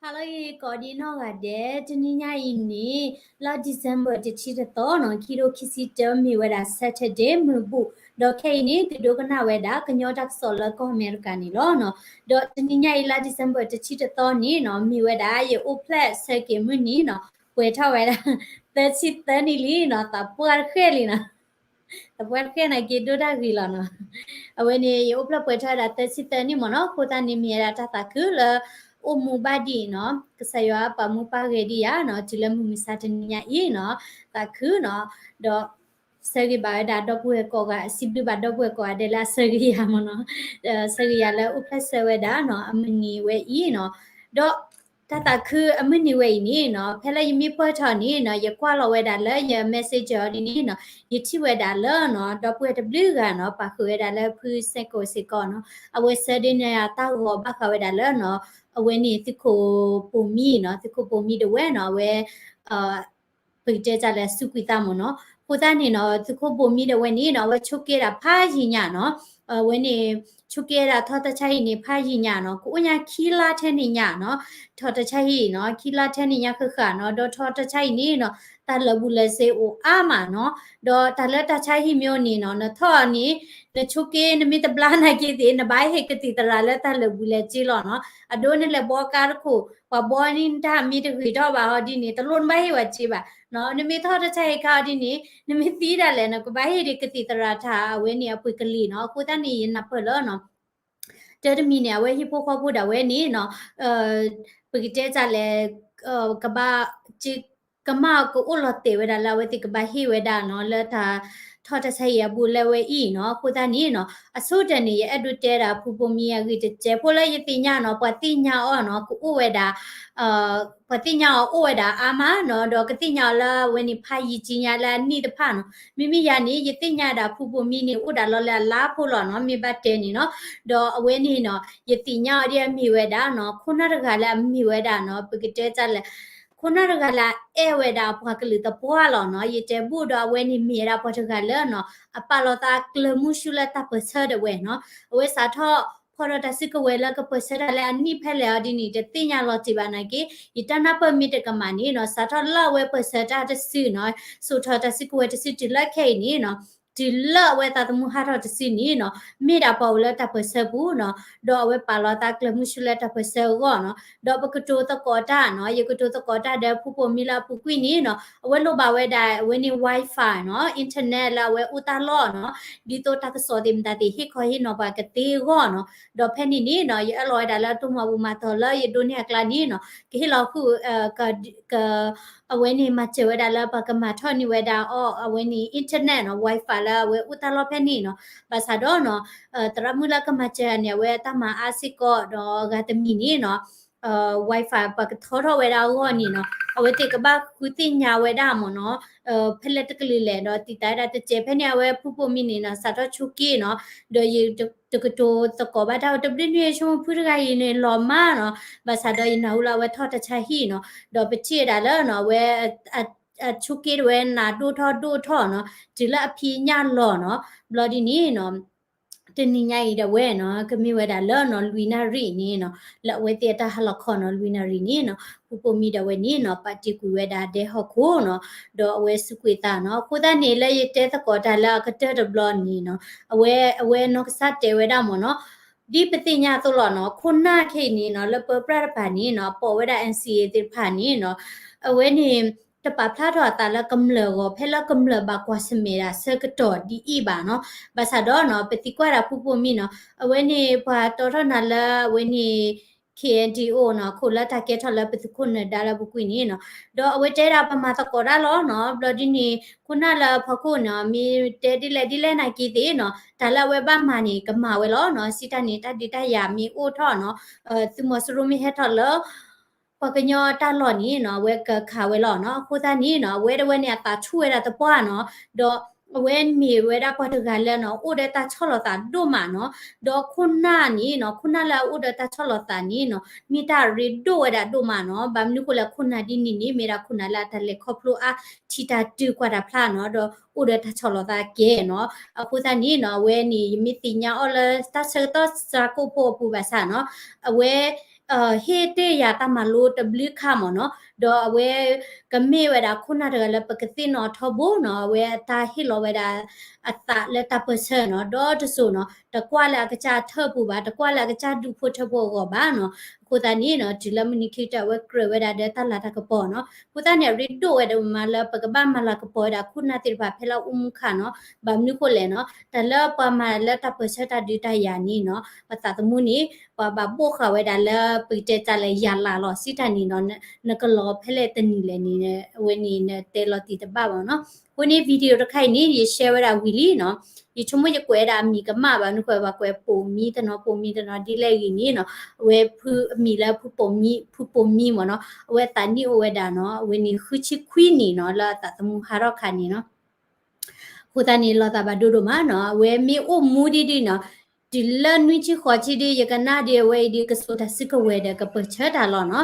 ဟါလၢအဂ့ၤ ကိးဒံနီၢ်ဂၤဒဲး, တနံၤညါအံၤန့ၣ် လါ December တဆံတသီနီၤ, ခံထိခံဆံတၢ မ့ၢ်ဝဲဒၣ် Saturday မုၢ်ဘူၣ်, ဒီးခဲအံၤန့ၣ် သုဒိကနၣ်ဝဲဒၣ် ကညီတၢ်ကစီၣ်လၢကီၢ်အမဲရကၤန့ၣ်လီၤနီၤ. ဒီးတနံၤညါအံၤ လါ December တဆံတသီန့ၣ်နီၤ, မ့ၢ်ဝဲဒၣ် ယအိၣ်ဖျဲၣ်ဆၢက့ၤမုၢ်နံၤနီၤ, ပှဲၤထီၣ်ဝဲဒၣ် သၢဆံသၢနံၣ်လံနီၤ, သးပှၢ်တဃဲၣ်လံနီၤ. သးပှၢ်တဃဲၣ်နာ်က့ ဒိၣ်တၢ်ဂ့ၤလီၤနီၤ. အဝဲန့ၣ် ယအိၣ်ဖျဲၣ်ပှဲၤထီၣ်ဝဲဒၣ် သၢဆံသၢနံၣ်မ့ၢ်နီၤ, အဃိသတးန့ၣ် မ့ၢ်ဝဲဒၣ်တၢ်သးခုလၢ အိၣ်မူဘၣ်ဒံးနီၤ, ကစၢ်ယွၤပာ်မူပာ်ဂဲၤဒံးယၤနီၤ, တုၤလၢမုၢ်မဆါတနံၤညါအံၤနီၤ, သးခုနီၤ, ဒီး ဆၢဂ့ၤဘၣ်ဝဲဒၣ်ဒီပုၢ်ဝဲၢ်ကိးဂၤ, စံးဘျုးဘၣ်ဒီပုၢ်ဝဲၢ်ကိးဂၤဒဲးလၢအဆၢဂ့ၤယၤမ့ၢ်နီၤ, ဆၢဂ့ၤယၤလၢအိၣ်ဖျဲၣ်ဆၢဝဲဒၣ်နီၤ, အမုၢ်နံၤဝဲအံၤနီၤ, ဒီး တၢ်သးခုအမုၢ်နံၤဝဲအံၤန့ၣ်နီၤ, ဖဲလၢယမ့ၢ်ပၢၢ်ထီၣ်န့ၣ်နီၤ, ယကွၢ်လီၤဝဲဒၣ်လၢယ messenger အီၤဒ်န့ၣ်နီၤ, ယထံၣ်ဝဲဒၣ်လၢနီၤ, ဒီပုၢ်ဝဲၢ်တဘျုးဂၤနီၤ, ပာ်ဃုာ်ဝဲဒၣ်လၢဖုစဲကိးစ့ၢ်ကီးနီၤ, အဝဲဆၢဒုးန့ၢ်တၢ်ဂီၤဘၣ်ဃးဝဲဒၣ်လၢနီၤ, အဝဲန့ၣ်သုးခိၣ်ပိာ်မံနီၤ, သုးခိၣ်ပိာ်မံဒၣ်ဝဲနီၤ, အဝဲ ပကတဲတၢ်လၢစူးကွံာ်သးမ့ၢ်နီၤ, အဃိသတးန့ၣ်နီၤ, သုးခိၣ်ပိာ်မံဒၣ်ဝဲန့ၣ်နီၤ, အဝဲဆိးက့ဒၣ်ဖးယံာ်ညါနီၤ, အဝဲန့ၣ် ဆိးက့ဒၣ်ထီၣ်တၢ်ဆါဟံၣ်န့ၣ် ဖးယံာ်ညါနီၤ, ကအိၣ်ညါခံလါထဲန့ၣ်ညါနီၤ, ထီၣ်တၢ်ဆါဟံၣ်နီၤ, ခံလါထဲန့ၣ်ညါဃၣ်ဃၣ်နီၤ, ဒီးထီၣ်တၢ်ဆါဟံၣ်န့ၣ်နီၤ, တၢ်လၢာ်ဘူၣ်လၢာ်စ့အိၣ်အါမးနီၤ, ဒီးတၢ်လၢတၢ်ဆါဟံၣ်မ့ၢ်အိၣ်န့ၣ်နီၤ, နထီၣ်န့ၣ် နဆိးက့နမ့ၢ်တဘျါနာ်က့သ့ၣ် နဘၣ်ဟ့ၣ်ကသံၣ်သရၣ်လၢတၢ်လၢာ်ဘူၣ်လၢာ်စ့လီၤနီၤ, အဒိနလဲၤဘှီကါတခိၣ် ပှၤဘှီန့ၢ်နတၢ်မ့ၢ်တဂ့ၤထီၣ်ဘၣ်အီၤဒ်န့ၣ် တလိၣ်နဘၣ်ဟ့ၣ်ဝဲစ့ဘၣ်, နမ့ၢ်ထီၣ်တၢ်ဆါဟံၣ်ခါအီၤဒ်န့ၣ် နမ့ၢ်သံဒၣ်လဲာ်နီၤ, ကဘၣ်ဟ့ၣ်ဒီးကသံၣ်သရၣ်တၢ်အဝဲန့ၣ်အပှ့ၤကလံၤနီၤ, အဃိသတးန့ၣ် ယနၢ်ပၢၢ်လၢနီၤ တၢ်တမံၤန့ၣ် အဝဲဟံၣ်ဖိဃီဖိဒၣ်ဝဲန့ၣ်နီၤ, ပကတဲတၢ်လဲၣ်, ကဘၣ် ကမၣ်ကအိၣ်လီၤတဲာ်ဝဲဒၣ်လၢအဝဲသ့ၣ်ကဘၣ်ဟ့ၣ်ဝဲဒၣ်နီၤ, လၢတၢ်ထီၣ်တၢ်ဆါဟံၣ်အဘူးလၢဝဲအံၤနီၤ, အဃိသတးန့ၣ်နီၤ, အဆိကတၢၢ်န့ၣ် ယအဲၣ်ဒိးတဲဒၣ်ဖုဘိမံအဂ့ၢ်တစဲးဖိလၢယသ့ၣ်ညါနီၤ, ပှၤသ့ၣ်ညါအီၤနီၤ, ကအိၣ်ဝဲဒၣ် ပှၤသ့ၣ်ညါအီၤအိၣ်ဝဲဒၣ်အါမးနီၤ, ဒီးကသ့ၣ်ညါအီၤလၢအဝဲန့ၣ်ဖးယံာ်ကံညါလၢအနံၣ်တဖၣ်နီၤ, မ့မ့ၢ်ယၤန့ၣ် ယသ့ၣ်ညါဒၣ်ဖုဘိမံန့ၣ် အိၣ်ဒၣ်လီၤလၢအလါဖိလီၤနီၤ, မ့ၢ်ဘၣ်တဲန့ၣ်နီၤ, ဒီးအဝဲန့ၣ်နီၤ, ယသ့ၣ်ညါအီၤဒ်အမ့ၢ်ဝဲဒၣ်နီၤ, ခိၣ်နၢ်တဂၤလၢအမ့ၢ်ဝဲဒၣ်နီၤ, ပကတဲတၢ်လဲၣ် ခိၣ်နၢ်တဂၤလၢအအဲၣ်ဝဲဒၣ်ပှၤကလုာ်သပှၢ်လီၤနီၤ, ယတဲဘူးဒီးအဝဲန့ၣ်မ့ၢ်ဝဲဒၣ်ပှၤတဂၤလၢနီၤ, အပာ်လီၤသးကျၢၤမုၢ်ဆူၣ်လၢတၢ်ပၢၢ်ဆၢဒၣ်ဝဲနီၤ, အဝဲစးထီၣ်ဖီၣ်ထီၣ်တၢ်စုကဝဲၤလၢကပၢၢ်ဆၢတၢ်လၢအနံၣ်ဖဲလဲၣ်အီၤဒ်န့ၣ် တသ့ၣ်ညါလီၤတံၢ်ဘၣ်နာ်က့, ယတၢ်နၢ်ပၢၢ်မ့ၢ်တကမၣ်န့ၣ်နီၤ, စးထီၣ်လၢအဝဲပၢၢ်ဆၢတၢ်တစုနီၤ, စိာ်ထီၣ်တၢ်စုကဝဲၤတစုတုၤလၢခဲအံၤန့ၣ်နီၤ, တုၤလၢအဝဲသးသမူဟးထီၣ်တစုန့ၣ်နီၤ, မ့ၢ်ဒၣ်ပှၤအိၣ်လၢတၢ်ပၢၢ်ဆၢပူၤနီၤ, ဒီးအဝဲပာ်လီၤသးကျၢၤမုၢ်ဆူၣ်လၢတၢ်ပၢၢ်ဆၢအဂီၢ်နီၤ, ဒီးပကတိၤသကိးတၢ်နီၤ, ယကတိၤသကိးတၢ်ဒီးဖုဘိမံလၢအပူၤကွံာ်န့ၣ်နီၤ, အဝဲလိၣ်ဘၣ်ဝဲဒၣ်အဝဲန့ၣ် Wi-Fi နီၤ, internet လၢအဝဲအိၣ်တၢ်လီၢ်နီၤ, ဒ်သိးတၢ်ကစီၣ်သ့ၣ်မတၤသ့ၣ်ဟ့ၣ်ခီဟ့ၣ်နီၤပှၤကသ့အဂီၢ်နီၤ, ဒီးဖဲန့ၣ်န့ၣ်နီၤ, ယအၢၣ်လီၤဝဲဒၣ်လၢတိၢ်မီၢ်ပူၤမၤတီၤလၢယဒိးန့ၢ်အကျါန့ၣ်နီၤ, ကဟ့ၣ်လီၤဃုာ် အဝဲန့ၣ်မၤစၢၤဝဲဒၣ်လၢပှၤကမၤထီၣ်န့ၢ်ဝဲဒၣ်အီၤ အဝဲန့ၣ် internet နီၤ, Wi-Fi လၢအဝဲအိၣ်တၢ်လီၢ်ဖဲန့ၣ်နီၤ, ဘၣ်ဆၣ်ဒီးနီၤ, သရၣ်မုၣ်လၢကမၤစၢၤန့ၣ် အဝဲတၢ်မၤအါစ့ၢ်ကီးဒီးအဂၤတမံၤန့ၣ်နီၤ, Wi-Fi ပှၤကထီထီၣ်ဝဲဒၣ်အဂီၢ်န့ၣ်နီၤ, အဝဲသ့ၣ်ကဘၣ်ဃုသ့ၣ်ညါဝဲဒၣ်မ့ၢ်နီၤ, ဖဲလဲၣ်တကလုာ်လဲၣ်ဒီး တံာ်တာ်ဝဲဒၣ်တစဲးဖဲန့ၣ် အဝဲဖုဘိမံန့ၣ်နီၤ, စးထီၣ်ဆိးက့နီၤ, ဒီးယတကတိၤသကိးဘၣ်တၢ်ဝဲတဘျုးနံၣ် ဆိကမိၣ်ဖုတဂၤအံၤန့ၣ်လီၤမးနီၤ, ဘၣ်ဆၣ်ဒီးယနၢ်ဟူလၢအဝဲထီၣ်တၢ်ဆါဟံၣ်နီၤ, ဒီးပထံၣ်ဝဲဒၣ်လၢနီၤ, အဝဲ အဆိးက့တဝဲနၤဒိၣ်ထီၣ်ဒိၣ်ထီၣ်နီၤ, တုၤလၢအဖံးညၣ်လီၤနီၤ, ဘျီဒ်န့ၣ်နီၤ, တနံၤညါအံၤဒၣ်ဝဲနီၤ, ကမ့ၢ်ဝဲဒၣ်လၢနီၤ လွံၢ်နၣ်ရံၣ်န့ၣ်နီၤ, လၢအဝဲသ့ၣ်အတၢ်ဟးလီၤခီနီၤ, လွံၢ်နၣ်ရံၣ်န့ၣ်နီၤ, ဖုဘိမံဒၣ်ဝဲန့ၣ်နီၤ, ပာ်တ့ၢ်ကွံာ်ဝဲဒၣ်ဒဲဟီၣ်ခိၣ်နီၤ, ဒီးအဝဲစူးကွံာ်သးနီၤ, အဃိသတးန့ၣ် လၢယတဲသကိးတၢ်လၢအကတၢၢ်တဘျီန့ၣ်နီၤ, အဝဲ အဝဲနီၢ်ကစၢ်တဲဝဲဒၣ်မ့ၢ်နီၤ, ဒ်ပသ့ၣ်ညါအသိးလီၤနီၤ, ခိၣ်နၢ်ခဲအံၤန့ၣ်နီၤ, လၢပၢပြၣ်တဖၣ်န့ၣ်နီၤ, ပိာ်ဝဲဒၣ် NCA သ့ၣ်တဖၣ်န့ၣ်နီၤ, အဝဲန့ၣ် တပာ်ဖျါထီၣ်အသးလၢကမျၢၢ်အဂီၢ် ဖဲလၢကမျၢၢ်ဘၣ်ကွၢ်ဆၢၣ်မဲာ်ဒၣ်ဆၢကတီၢ်ဒ်အံၤဘၣ်နီၤ, ဘၣ်ဆၣ်ဒီးနီၤ, ပသံကွၢ်ဒၣ်ဖုဘိမံနီၤ, အဝဲန့ၣ် ပှၤတီထီၣ်နၤလၢအဝဲန့ၣ် KNDO နီၤ, ခိၣ်လၢတၢ်ကဲထီၣ်လၢပသုးခိၣ်နၢၤဒါလၢပူၤကွံာ်န့ၣ်နီၤ, ဒီးအဝဲတဲဒၣ်ပမၤသကိးတၢ်လီၤနီၤ, ဘျီဒ်န့ၣ် ခိၣ်နၢ်လၢအဖီခိၣ်နီၤ, မ့ၢ်တဲဒ်လဲၣ်ဒ်လဲၣ်နာ်က့သ့ၣ်နီၤ, တၢ်လၢအဝဲဘၣ်မၤန့ၣ် ကမၤဝဲလီၤနီၤ, စံးတၢ်န့ၣ် တၢ်ဒုးတၢ်ယၤမ့ၢ်အိၣ်ထီၣ်နီၤ, သုးမီၤစိရိၤမ့ၢ်ဟဲထီၣ်လၢ ပှၤကညီတၢ်လီၢ်န့ၣ်နီၤ, အဝဲကခးဝဲလီၤနီၤ, အဃိသတးန့ၣ်နီၤ, အဝဲဒၣ်ဝဲန့ၣ်အသးဆူၣ်ဝဲဒၣ်သပှၢ်နီၤ, ဒီးအဝဲမ့ၢ်ဝဲဒၣ်ပှၤတဂၤလၢနီၤ, အိၣ်ဒီးတၢ်ဆီၣ်လီၤသးဒိၣ်မးနီၤ, ဒီးခိၣ်နၢ်န့ၣ်နီၤ, ခိၣ်နၢ်လၢအအိၣ်ဒီးတၢ်ဆီၣ်လီၤသးန့ၣ်နီၤ, မ့ၢ်တၢ်ရ့ဒိၣ်ဝဲဒၣ်ဒိၣ်မးနီၤ, ဘၣ်မနုၤဃိလဲၣ် ခိၣ်နၢ်ဒ်န့ၣ်န့ၣ် မ့ၢ်ဒၣ်ခိၣ်နၢ်လၢအတၢ်လဲၤခီဖျိအါ ထံၣ်တၢ်တုၤကွၢ်တၢ်ဖျါနီၤ, ဒီးအိၣ်ဒီးတၢ်ဆီၣ်လီၤသးကဲနီၤ, အဃိသတးန့ၣ်နီၤ, အဝဲန့ၣ် ယမ့ၢ်သ့ၣ်ညါအီၤလၢတၢ်ဆၢကတီၢ်စှၤကိၣ်ဖိအပူၤဘၣ်ဆၣ်နီၤ, အဝဲ ဟ့ၣ်တ့ၢ်ယၤတၢ်မၤလိတဘျုးခါမ့ၢ်နီၤ, ဒီးအဝဲကမ့ၢ်ဝဲဒၣ်ခိၣ်နၢ်တဂၤလၢပကသ့ၣ်နီၣ်ထီဘိနီၤ, အဝဲအတၢ်ဟ့ၣ်လီၤဝဲဒၣ်အသးလၢတၢ်ပၢၢ်ဆၢနီၤ, ဒီးတစိၤနီၤ တကွၢ်လၢအကစၢ်ထၢၣ်ပူၤဘၣ်, တကွၢ်လၢအကစၢ်ဒူၣ်ဖိထၢဖိအဂီၢ်ဘၣ်နီၤ. အဃိသတးန့ၣ်နီၤ တုၤလၢမုၢ်နံၤခံကတၢၢ်အဝဲကြၢးဝဲဒၣ်ဒီးတၢ်လၤတၢ်ကပီၤနီၤ, အဃိသတးန့ၣ် အရ့ဒိၣ်ဝဲဒၣ်မးလၢပကဘၣ်မၤလၤကပီၤဝဲဒၣ်ခိၣ်နၢ်သ့ၣ်တဖၣ်ဖဲလၢအအိၣ်မူခါနီၤ, ဘၣ်မနုၤဃိလဲၣ်နီၤ, တၢ်လၢပှၤမၤလၢတၢ်ပၢၢ်ဆၢတၢ်ဒုးတၢ်ယၤန့ၣ်နီၤ, ပသးသမူန့ၣ် ပှၤဘၣ်ဘိၣ်ဃာ်ဝဲဒၣ်လၢပကတဲတၢ်လၢယၤလၤလီၤစံးတၢ်န့ၣ်နီၤ, နကလီၤဖဲလဲၣ်တနံၤလဲၣ်န့ၣ် အဝဲန့ၣ်နတဲလီၤတံၢ်တဘၣ်ဘၣ်နီၤ. အဃိန့ၣ် video တခါအံၤန့ၣ် ယ share ဝဲဒၣ်ဝံၤလံနီၤ, ယဆိကမိၣ်ယကွဲးဝဲဒၣ်အမံၤကမၣ်ဘၣ်, နကွဲးဘၣ်ကွဲးပိာ်မံတနီၤ ပိာ်မံတနီၤ ဒ်လဲၣ်ဂ့ၤန့ၣ်နီၤ, အဝဲဖုအမံၤလၢဖုပိာ်မံ ဖုပိာ်မံမ့ၢ်နီၤ, အဝဲသးနံၣ်အိၣ်ဝဲဒၣ်နီၤ, အဝဲန့ၣ်ဃုဆံခွံနံၣ်နီၤ လၢအသးသမူဟးထီၣ်ခါန့ၣ်နီၤ. အဃိသတးန့ၣ် လီၤသးဘၣ်ဒိဒိၣ်မးနီၤ, အဝဲမ့ၢ်အိၣ်မူဒ်ဒ်နီၤ, တုၤလၢနွံဆံဃိးဆံဒ် ယကနၣ်ဒ်အဝဲအံၤဒ် ကစိာ်တၢ်စုကဝဲၤဒီးကပၢၢ်ဆၢတၢ်လီၤနီၤ.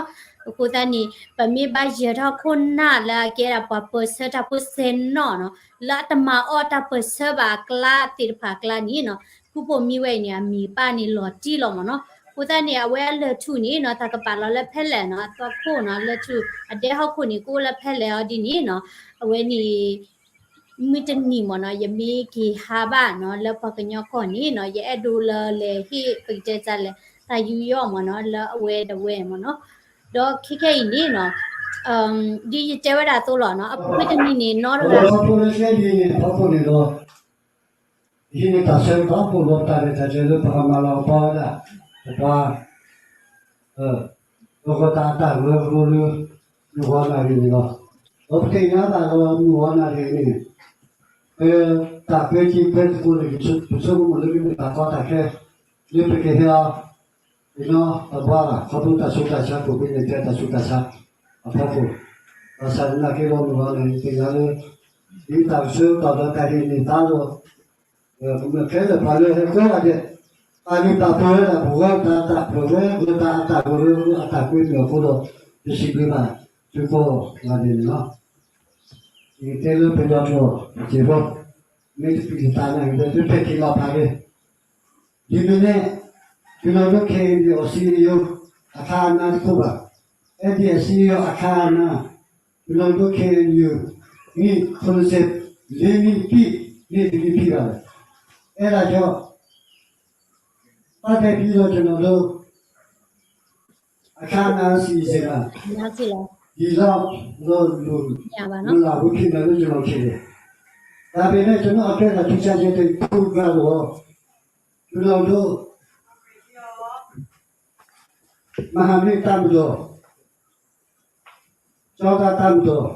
အဃိသတးန့ၣ် ပမ့ၢ်ဘၣ်ယၢၤထီၣ်ခိၣ်နၢ်လၢအကဲဒၣ်ပှၤပၢၢ်ဆၢတၢ်ဖိစဲၤနီၣ်နီၤ, လၢအတမၤအီၣ်တၢ်ပၢၢ်ဆၢဘၣ်အကျါသ့ၣ်တဖၣ်အကျါန့ၣ်နီၤ, ဖုပိာ်မံဝဲအံၤန့ၣ် အမံၤပၣ်န့ၣ်လီၤတံၢ်လီၤမ့ၢ်နီၤ. အဃိသတးန့ၣ် အဝဲအလၢၢ်ထူၣ်န့ၣ်နီၤ တၢ်ကပာ်လီၤလၢဖဲလဲၣ်နီၤ, အသီခိၣ်နီၤ လၢၢ်ထူၣ် အဒဲဟီၣ်ခိၣ်န့ၣ်ကအိၣ်လၢဖဲလဲၣ်အီၤဒ်န့ၣ်နီၤ, အဝဲန့ၣ် မုၢ်တနံၤမ့ၢ်နီၤ ယမ့ၢ်က့ၤဟးဘၣ်နီၤ လၢပှၤကညီကီၢ်န့ၣ်နီၤ ယအဲၣ်ဒိးလၢလဲၤဟ့ၣ်ပကတဲတၢ်လဲၣ် တၢ်ယူးယီၣ်မ့ၢ်နီၤ လၢအဝဲဒၣ်ဝဲမ့ၢ်နီၤ. ဒီးခဲခဲအံၤန့ၣ်နီၤ ဒ်ယတဲဝဲဒၣ်အသိးလီၤနီၤ အပူၤကွံာ်တနံၤန့ၣ် နီတဂၤ ဖီခိၣ်န့ၣ်ဒီး ယဟံးန့ၢ်တၢ်ဆၢကတီၢ် ပအိၣ်ဒီးတၢ်ရဲၣ်တၢ်ကျဲၤလၢပကမၤလၤကပီၤဝဲဒၣ် ပပှၤ ပကတၢ်အတၢ်ဂၢၢ်ဂၢၢ်လၢ နဂီၢ်နၢ်ဂ့ၤန့ၣ်လီၤ. ဒီးပသ့ၣ်ညါဘၣ်လၢနဂီၢ်နၢ်ဂ့ၤန့ၣ် ပတၢ်ကွဲးက့ၤကွဲးသကိးန့ၣ် ပဆိကမိၣ်လၢကမ့ၢ်တၢ်ကီတၢ်ခဲ လၢပကဟဲအီၤ ပနီတဘျီဘၣ် ခီဖျိတၢ်ဆူးတၢ်ဆါ ပူၤကွံာ်န့ၣ် တဲတၢ်ဆူးတၢ်ဆါအဖီခိၣ် ဘၣ်ဆၣ်သနာ်က့ဒီး နဂီၢ်နၢ်ဂ့ၤသ့ၣ်ညါလၢ ဒ်တၢ်ကဆၢကတီၢ်ဒီးတၢ်ဟ့ၣ်န့ၢ်သါဒီး ကမျၢၢ်ခဲလၢာ်ပှၤလၢဟဲကွဲဂၤဒဲး ပာ်လုၢ်ပာ်ပှ့ၤဝဲဒၣ် ပဂၢၢ်တၢ်အတၢ်ပှဲၤဝဲ ဂၢၢ်တၢ်အတၢ်ဂၢၢ်ဝဲ အတၢ်ကွဲမုာ်အဃိဒီး ယစံးဘျုးဘၣ်သုကိးဂၤဒဲးန့ၣ်လီၤ. ယကတဲလၢပယီၤကျိာ်တစဲးဖိ မ့ၢ်တပျံၤတသးနာ်က့ဒီး သုဖဲးက့ၤလီၤဖးက့ၤ ဒ်မ့ၢ်န့ၣ် ကညီဒီး ခ့ၣ်အဲၣ်ယူၣ် အစံယိၤ အခါအနါတခိၣ်ဘၣ်. အဲၣ်ဒိးအစံယိၤ အခါအနါ ကညီဒီး ခ့ၣ်အဲၣ်ယူၣ် နံၣ်ခိၣ်နစဲး လ့နံၣ်ပံၣ် န့ၢ်တနံၣ်ပံၣ်ဘၣ်လီၤ. အဲၣ်ဒိးကၠီ ဘၣ်တဲဖံးလီၤကညီဒီး အခါအနါစံယိၤဘၣ် ဒ်လီၤ လီၤလူၤ မုၢ်လၢ်ဝဲဖံးလီၤလၢကညီခဲလၢာ် ဒါပေမဲ့ ကျွန်တော်အတွေ့အကြုံ ထူးခြားချက်တစ်ခုကတော့ ကျွန်တော်တို့ မဟာမိတ်တပ်မတော် ကျောင်းသားတပ်မတော်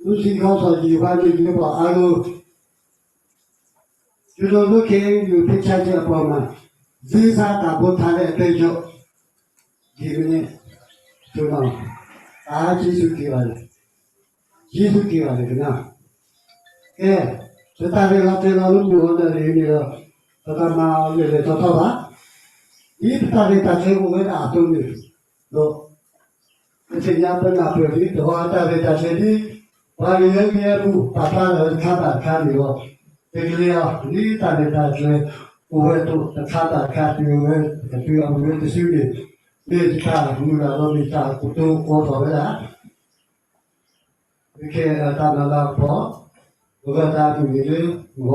ဦးစီးခေါင်းဆောင် ကြီးပွားရေး မျိုးပေါ်အားလုံး ကျွန်တော်တို့ ခ့ၣ်အဲၣ်ယူၣ် ဖိတ်ကြားချက်အပေါ်မှာ လေးစားတန်ဖိုးထားတဲ့အတွက်ကြောင့် ဒီကနေ့ ကျွန်တော် တအားကျေးဇူးတင်ပါတယ်။ ကျေးဇူးတင်ပါတယ်ခင်ဗျာ။ ကဲ ပတၢ်ရဲၣ်လီၤတဲာ်လီၤလၢမုၢ်ဂီၤနၣ်ရံၣ်န့ၣ်ဒီး ပကမၤအီၤလဲၤလဲၤထီထီဘၣ်. ဒ်ပတၢ်ရဲၣ်တၢ်ကျဲၤအိၣ်ဝဲဒၣ်အသိးန့ၣ်ဒီး ပသ့ၣ်ညါပနၢ်ပၢၢ်လံ တဂီၤအတၢ်ရဲၣ်တၢ်ကျဲၤဒ် ပှၤကညီကညီအပူၤ ပာ်ဖျါလၢတခါဘၣ်တခါန့ၣ်လီၤ. တကလၢၤအီၤ ဒ်တၢ်ရဲၣ်တၢ်ကျဲၤ အိၣ်ဝဲအသိး တခါဘၣ်တခါ တုၤဝဲ ကတုၤအဝဲတစုန့ၣ် မ့ၢ်တၢ်မုၢ်လၢ်ဒီးမ့ၢ်တၢ်ကတိၤကိးထီၣ်ဝဲဒၣ် ပကဲတၢ်မၤလၤကပီၤ ပဂီၢ်တၢ်အမုၢ်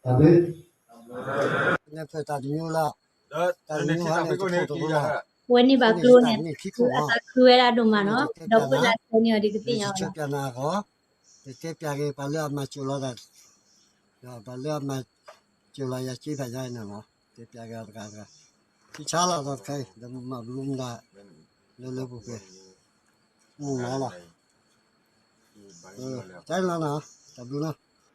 နံၤလၢ မုၢ်ဂီၤနၣ်ရံၣ်န့ၣ်လီၤ. တၢ်ဘျုး လၢဖဲတၢ်တမျိုးလၢ တၢ်တမျိုးဟဲန့ၣ်တခိၣ်တဘိလီၤ. ဝဲန့ၣ်ဘၣ်ကျိန့ၣ် အသးခုဝဲဒၣ်ဒိၣ်မးနီၤ ဒီပုၢ်ဝဲၢ်လၢအဆဲန့ၢ်အီၤဒ်ကသ့ၣ်ညါဝဲလီၤ. ယကတဲပျးနၤအဂီၢ် ယကတဲပျးက့ၤပှၤလၢအမၤစၢၤလီၤတၢ် ပှၤလၢအမၤစၢၤလီၤယၤစ့ဖးယါန့ၣ်လီၤ. တဲပျးက့ၤအီၤတဂၤတဂၤ ထံဆါလီၤဒီးတခါအံၤ ဒီးမၤဘျုးမတၤ လၢလၢပှဲၤပှဲၤ မုၢ်လီၤလီၤ တၢ်လီၤနီၤ တၢ်ဘျုးနီၤ လီၤ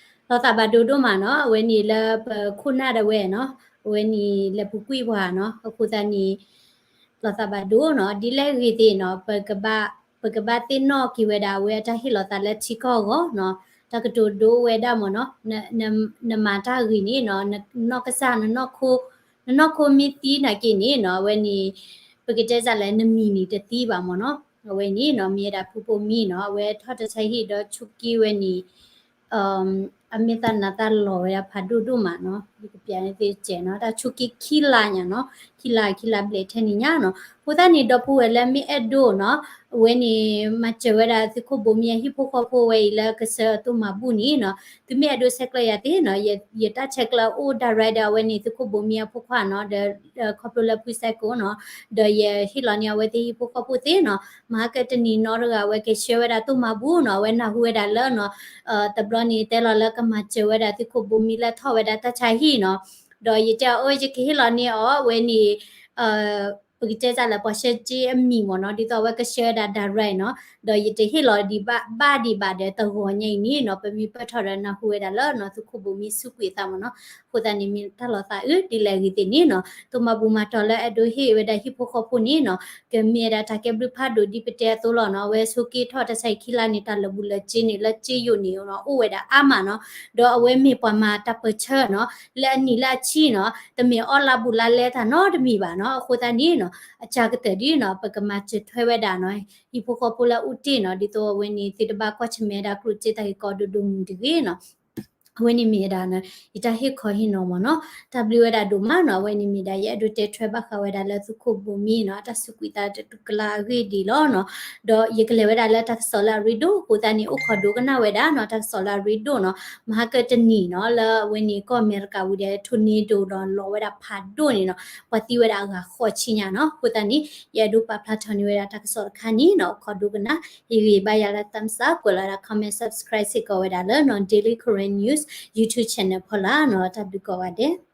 သးဘၣ်ဒိဒိၣ်မးနီၤ အဝဲန့ၣ်လၢပခိၣ်နၢ်ဒၣ်ဝဲနီၤ အဝဲန့ၣ်လၢပူၤကွံာ်ပှၤနီၤ အဃိသတးန့ၣ် လီၤသးဘၣ်ဒိနီၤ ဒ်လဲၣ်ဂ့ၤသ့ၣ်နီၤ ပကဘၣ် ပကဘၣ်သ့ၣ်နီၣ်က့ၤဝဲဒၣ်အဝဲအတၢ်ဟ့ၣ်လီၤသးလၢထံကီၢ်အဂီၢ်နီၤ တၢ်ကတိၤဒိဝဲဒၣ်မ့ၢ်နီၤ နမၤတၢ်ဂ့ၤန့ၣ်နီၤ နနီၢ်ကစၢ် နနီၢ်ခိ နနီၢ်ခိမ့ၢ်သံနာ်က့န့ၣ်နီၤ အဝဲန့ၣ် ပကတဲစၢ်လၢနမံၤန့ၣ်တသံဘၣ်မ့ၢ်နီၤ အဝဲန့ၣ်နီၤ မ့ၢ်ဝဲဒၣ်ဖုပိာ်မံနီၤ အဝဲထီၣ်တၢ်ဆါဟံၣ်ဒီးဆိက့ဝဲန့ၣ် အမ့ၢ်သးနးသးလီၤဝဲဒၣ်ဖးဒိၣ်ဒိၣ်မးနီၤ ယကပျးန့ၢ်သ့စဲးနီၤ, တၢ်ဆူးက့ခံလါညါနီၤ, ခံလါ ခံလါဘျဲၣ်ထဲန့ၣ်ညါနီၤ. အဃိသတးန့ၣ် ဒီပုၢ်ဝဲၢ်လၢမ့ၢ်အဲၣ်ဒိးနီၤ, အဝဲန့ၣ် မၤစၢၤဝဲဒၣ်သုးခိၣ်ဘိမံအဟံၣ်ဖိဃီဖိဝဲအံၤလၢကဆှၢအသိၣ်မၤဘူၣ်န့ၣ်နီၤ, သုမ့ၢ်အဲၣ်ဒိးဆဲးကျၢယၤသ့နီၤ, ယတၢ်ဆဲးကျၢအိၣ် direct ဒီးအဝဲန့ၣ် သုးခိၣ်ဘိမံအဖိခွါနီၤ, ဒီးခီဖျိလၢဖုစဲကိနီၤ, ဒီးယဟ့ၣ်လီၤန့ၢ်အဝဲသ့ၣ်ဟံၣ်ဖိဃီဖိသ့နီၤ, မဟါကတနံၤနီတဂၤ အဝဲကဆှၢဝဲဒၣ်သိၣ်မၤဘူၣ်နီၤ, အဝဲနၢ်ဟူဝဲဒၣ်လၢနီၤ တဘျီန့ၣ် တဲလီၤလၢကမၤစၢၤဝဲဒၣ်သုးခိၣ်ဘိမံလၢထီၣ်ဝဲဒၣ်တၢ်ဆါဟံၣ်နီၤ, ဒီးယတဲအီၤ အၢ ယကဟ့ၣ်လီၤန့ၢ်အီၤ အဝဲန့ၣ် ပကတဲတၢ်လၢပှၤဆှၢစ့အမံၤမ့ၢ်နီၤ, ဒ်သိးအဝဲကဆှၢဝဲဒၣ် direct နီၤ, ဒီးယတဟ့ၣ်လီၤဒံးဘၣ်ဒံးဘၣ်ဒီးတဂီၤညါအံၤန့ၣ်နီၤ, ပမ့ၢ်ပၢၢ်ထီၣ်ဒီးနၢ်ဟူဝဲဒၣ်လၢနီၤ သုးခိၣ်ဘိမံစူးကွံာ်အသးမ့ၢ်နီၤ, အဃိသတးန့ၣ်မ့ၢ်တၢ်လီၤသးအုးဒ်လဲၣ်ဂ့ၤသ့ၣ်န့ၣ်နီၤ, သိၣ်မၤဘူၣ်မၤတီၤလၢအဲၣ်ဒိးဟ့ၣ်ဝဲဒၣ်ဟံၣ်ဖိဃီဖိန့ၣ်နီၤ, ကမ့ၢ်ဝဲဒၣ်တၢ်ကဲဘျုးဖးဒိၣ်ဒ်ပတဲအသိးလီၤနီၤ, အဝဲဆိးက့ထီၣ်တၢ်ဆါဟံၣ်ခံလါန့ၣ် တၢ်လၢာ်ဘူၣ်လၢာ်စ့န့ၣ် လၢစ့ယိာ်န့ၣ်နီၤ အိၣ်ဝဲဒၣ်အါမးနီၤ, ဒီးအဝဲမ့ၢ်ပှၤမၤတၢ်ပၢၢ်ဆၢနီၤ, လၢအနံၣ်လၢအဆံနီၤ, တမ့ၢ်အီၣ်လါဘူးလါလဲတၢ်နီတမံၤဘၣ်နီၤ, အဃိသတးန့ၣ်နီၤ, အစှၤကတၢၢ်ဒ်နီၤ ပကမၤစၢၤထွဲဝဲဒၣ်နီၤ, ဟံၣ်ဖိဃီဖိလၢအအိၣ်တ့ၢ်နီၤ, ဒ်သိးအဝဲန့ၣ်သုတဘၣ်ကွၢ်ဆၢၣ်မဲာ်ဒၣ်ကျိၣ်စ့တၢ်ဂ့ၢ်ကီဒိၣ်ဒိၣ်မုၢ်မုၢ်တဂ့ၤနီၤ အဝဲန့ၣ်မ့ၢ်ဝဲဒၣ် ယတၢ်ဟ့ၣ်ခီဟ့ၣ်နီၤမ့ၢ်နီၤ, တၢ်ဘျုးဝဲဒၣ်ဒိၣ်မးနီၤ, အဝဲန့ၣ်မ့ၢ်ဒၣ်ယအဲၣ်ဒိးတဲထွဲဘၣ်ဃးဝဲဒၣ်လၢသုးခိၣ်ဘိမံနီၤ, တၢ်စူးကွံာ်သးတတူၢ်ကလာအဂ့ၢ်ဒ်အံၤလီၤနီၤ, ဒီးယကလဲၤဝဲဒၣ်လၢတၢ်ကစီၣ်လၢအရ့ဒိၣ်အဃိသတးန့ၣ် အိၣ်ခိးဒိကနၣ်ဝဲဒၣ်နီၤ, တၢ်ကစီၣ်လၢအရ့ဒိၣ်နီၤ, မဟါကတနံၤနီၤ, လၢအဝဲန့ၣ်ကီၢ်အမဲရကၤဝံၤဒီး tornado ဒီးလီၤဝဲဒၣ်ဖးဒိၣ်န့ၣ်နီၤ, ပှၤသံဝဲဒၣ်အဂၤဃိးဆံညါနီၤ, အဃိသတးန့ၣ် ယအဲၣ်ဒိးပာ်ဖျါထီၣ်န့ၢ်ဝဲဒၣ်တၢ်ကစီၣ်တခါန့ၣ်နီၤ, အိၣ်ခိးဒိကနၣ်, ဟ့ၣ်ဂံၢ်ဘါယၤလၢ thumbs up, ကွဲးလီၤဒၣ် comment, subscribe စ့ၢ်ကီးဝဲဒၣ်လၢနီၤ Daily Karen News YouTube channel ဖီလာ်နီၤ, တၢ်ဘျုးကိးဂၤဒဲး.